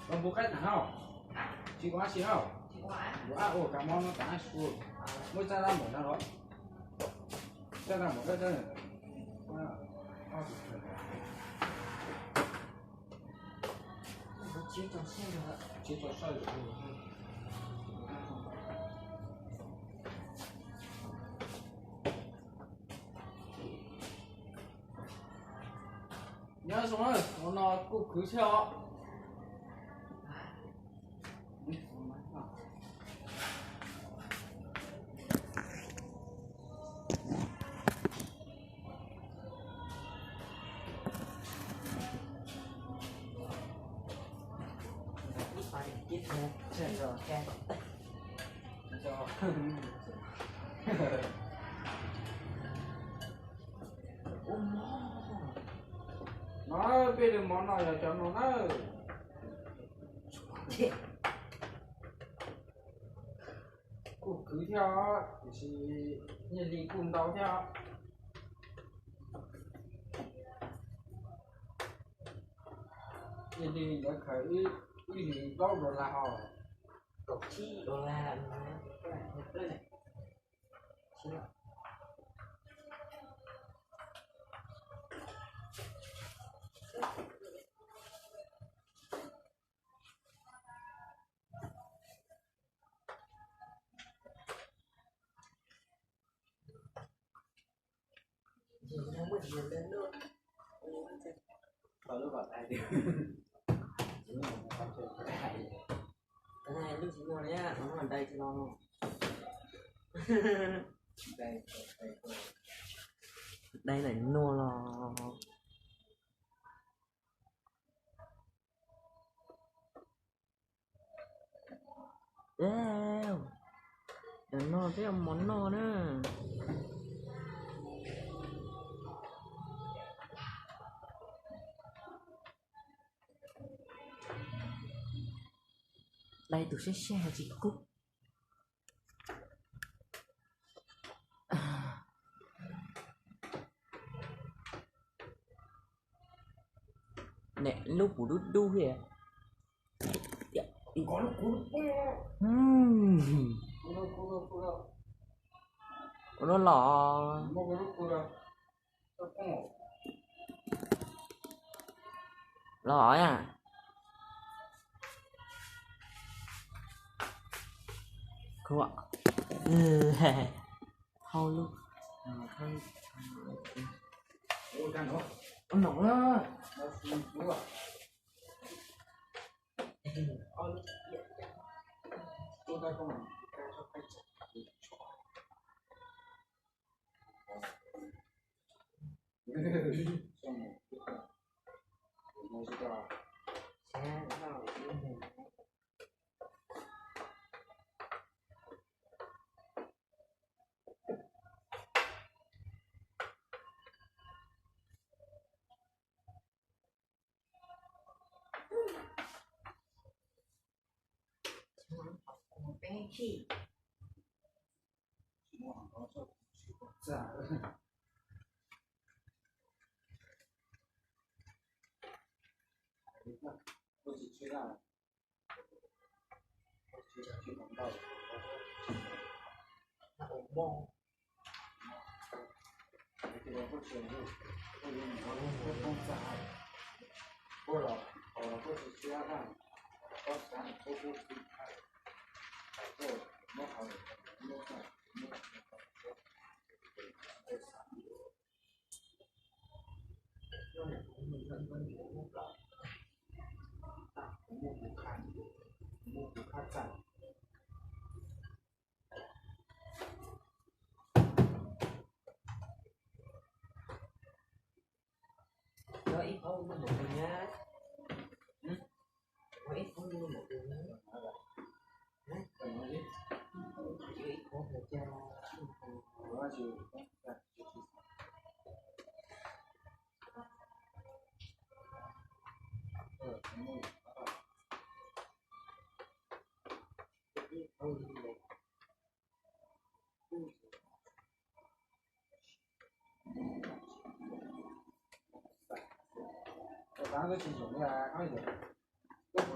Los npus qaib tas no, tsis ua dab tsi no. Npus ab ua kav mob no tas su, muab txaj dab npaum no los, txaj dab npaum dab. Nyob zoo, ua no kuj khwv thiab os. No peb lwm mov no yog cov no na. Kuj khwv thiab, tiam sis nyiaj hli kuj ntau thiab. Nyiaj hli ntawd khaws ib hlis plaub dollar ho. Kaum tsib dollar. Dai lawm nuaj los. Cov no peb ua mov noj na. Dai tus siab siab tsis kub. Niam lub pum dub dub thiab. Ua lub los. Los na. Hau lub.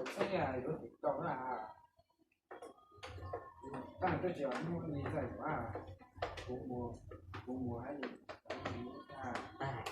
Txheeb yuav tsum tau na. Tag twb tsis muaj li txawj yuav, kuv mus, kuv mus hais li tag.